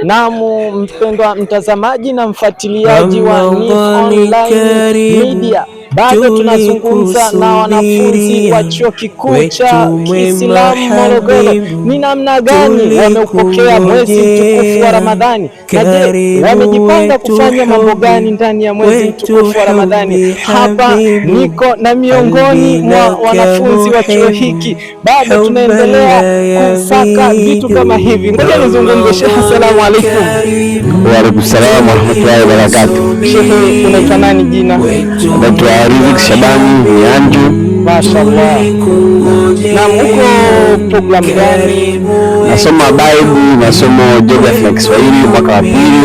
Naam, mpendwa mtazamaji na mfuatiliaji wa NIF Online Media, bado tunazungumza na wanafunzi wa Chuo Kikuu cha Kiislamu Morogoro, ni namna gani wameupokea mwezi mtukufu wa Ramadhani, na je, wamejipanga kufanya mambo gani ndani ya mwezi mtukufu wa Ramadhani? Hapa niko na miongoni mwa wanafunzi wa chuo hiki, bado tunaendelea kusaka vitu kama hivi. Ngoja nizungumze. Sheikh, assalamu alaikum. Wa alaikum salaam warahmatullahi wabarakatuh. Sheikh, unaitwa nani jina? Naitwa Riziki Shabani Mianju. Mashaallah. Na uko program gani? Nasoma Bible, masomo geography na Kiswahili mwaka wa pili.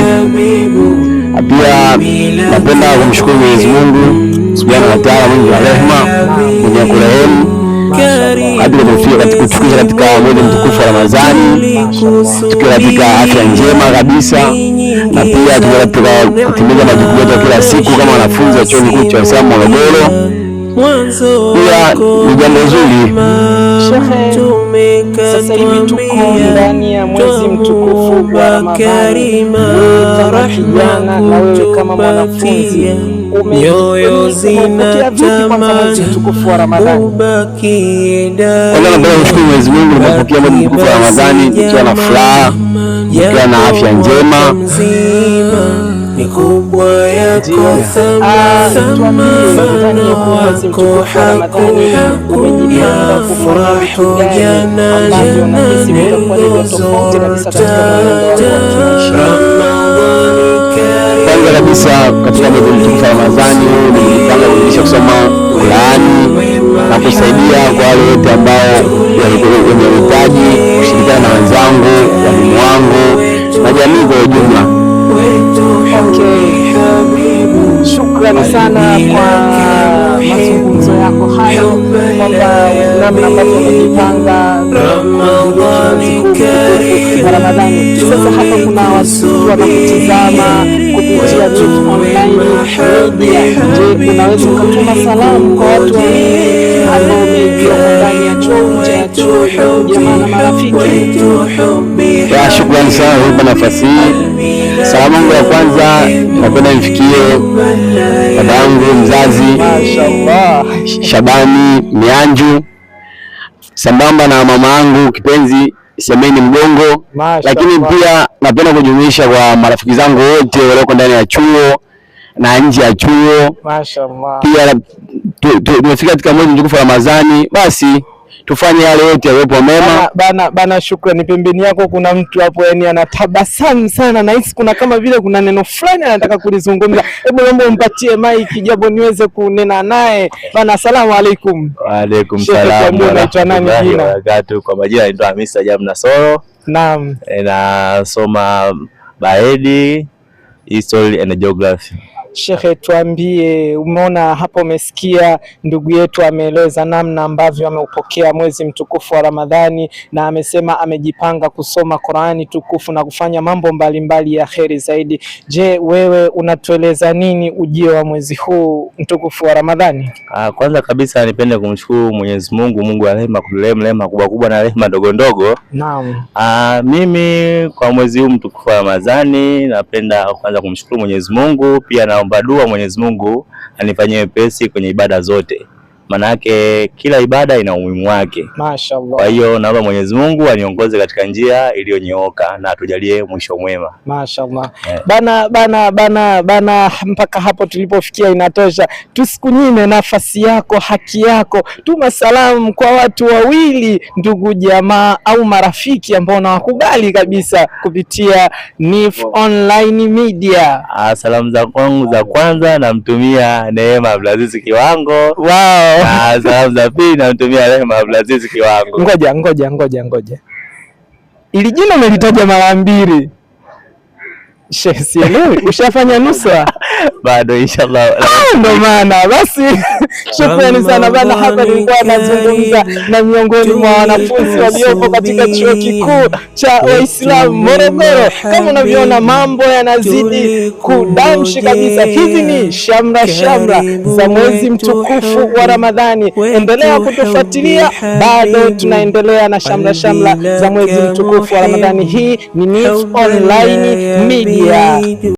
Pia napenda kumshukuru Mwenyezi Mungu Subhanahu wa Ta'ala, mwingi wa rehema, mwenye kurehemu hadi kutufika katika kutufikisha katika mwezi mtukufu wa Ramadhani tukiwa katika afya njema kabisa, na pia tukiwa katika kutimiza majukumu yetu ya kila siku kama wanafunzi wa Chuo Kikuu cha Waislamu Morogoro. Pia ni jambo zuri. Shekhe, sasa hivi tuko ndani ya mwezi mtukufu wa Ramadhani. Wewe kama kijana na wewe kama mwanafunzi umepokea vipi kwanza mwezi mtukufu wa Ramadhani? Kwanza napenda kumshukuru Mwenyezi Mungu, nimepokea mwezi mtukufu wa Ramadhani nikiwa na furaha, nikiwa na afya njema. Tuambie, ndani ya mwezi mtukufu wa Ramadhani umejipanga kufanya vitu gani ambavyo unahisi vitakuwa ni vya tofauti kabisa katika mwenendo wako wa kimaisha? Kwanza kabisa katika mwezi mtukufu wa Ramadhani huu nimejipanga kuzidisha kusoma Qurani na kusaidia kwa wale wote ambao wenye uhitaji, kushirikiana na wenzangu, walimu wangu na jamii kwa ujumla. Okay, shukrani sana kwa mazungumzo yako hayo, kwamba namna ambavyo umejipanga wa Ramadhani. Sasa hapa kuna watu wanakutizama kupitia NIF Online Media. Je, unaweza ukatuma salamu kwa watu wawili ambao umejua ndani ya chuo, nje ya chuo, jamaa na marafiki? Ya, shukrani sana kunipa nafasi hii. Salamu yangu ya kwanza napenda nifikie baba yangu mzazi Mashaallah. Shabani Mianju, sambamba na mama yangu kipenzi Semeni Mgongo, lakini pia napenda kujumuisha kwa marafiki zangu wote walioko ndani ya chuo na nje ya chuo. Mashaallah. Pia tumefika katika mwezi mtukufu wa Ramadhani, basi tufanye yale yote yaliyopo mema. Bana, bana, bana, shukrani. Pembeni yako kuna mtu hapo, yani anatabasamu sana, nahisi kuna kama vile kuna neno fulani anataka kulizungumza. Hebu naomba umpatie mic japo niweze kunena naye bana. Asalamu alaikum. Waalaikum Sheikh, salam tuambie unaitwa nani warahmatullahi jina? wabarakatuh. Kwa majina naitwa Hamisa Ajabu Nasoro. Naam. Nasoma Baedi History and Geography. Shekhe, tuambie, umeona hapo, umesikia ndugu yetu ameeleza namna ambavyo ameupokea mwezi mtukufu wa Ramadhani na amesema amejipanga kusoma Qurani tukufu na kufanya mambo mbalimbali ya kheri zaidi. Je, wewe unatueleza nini ujio wa mwezi huu mtukufu wa Ramadhani? Kwanza kabisa nipende kumshukuru Mwenyezi Mungu, Mungu wa rehema, kuturehemu rehema kubwa kubwa na rehema ndogo ndogo. Naam. Mimi kwa mwezi huu mtukufu wa Ramadhani napenda kwanza kumshukuru Mwenyezi Mungu, pia naomba dua Mwenyezi Mungu anifanyie wepesi kwenye ibada zote, manake kila ibada ina umuhimu wake. Mashaallah. Kwa hiyo naomba Mwenyezi Mungu aniongoze katika njia iliyonyooka na atujalie mwisho mwema. Mashaallah. Yeah. Bana bana bana bana, mpaka hapo tulipofikia inatosha. Tusikunyime nafasi yako, haki yako. Tuma salamu kwa watu wawili, ndugu jamaa au marafiki ambao nawakubali kabisa kupitia NIF Online Media. Salamu za kwangu za kwanza namtumia Neema Abdulaziz Kiwango. Wow. Na salamu za pili namtumia Rehema Abdulaziz Kiwango. Ngoja ngoja ngoja ngoja, ili jina umelitaja mara mbili. Sheikh, sielewi ushafanya nusra. Bado inshallah. Ndo maana basi, shukrani sana bana. Hapa nilikuwa nazungumza na miongoni mwa wanafunzi waliopo katika chuo kikuu cha Waislamu Morogoro. Kama unavyoona mambo yanazidi kudamshi kabisa. Hizi ni shamra shamra za mwezi mtukufu wa Ramadhani. Endelea kutufuatilia, bado tunaendelea na shamra shamra za mwezi mtukufu wa Ramadhani. Hii ni Nif Online Media.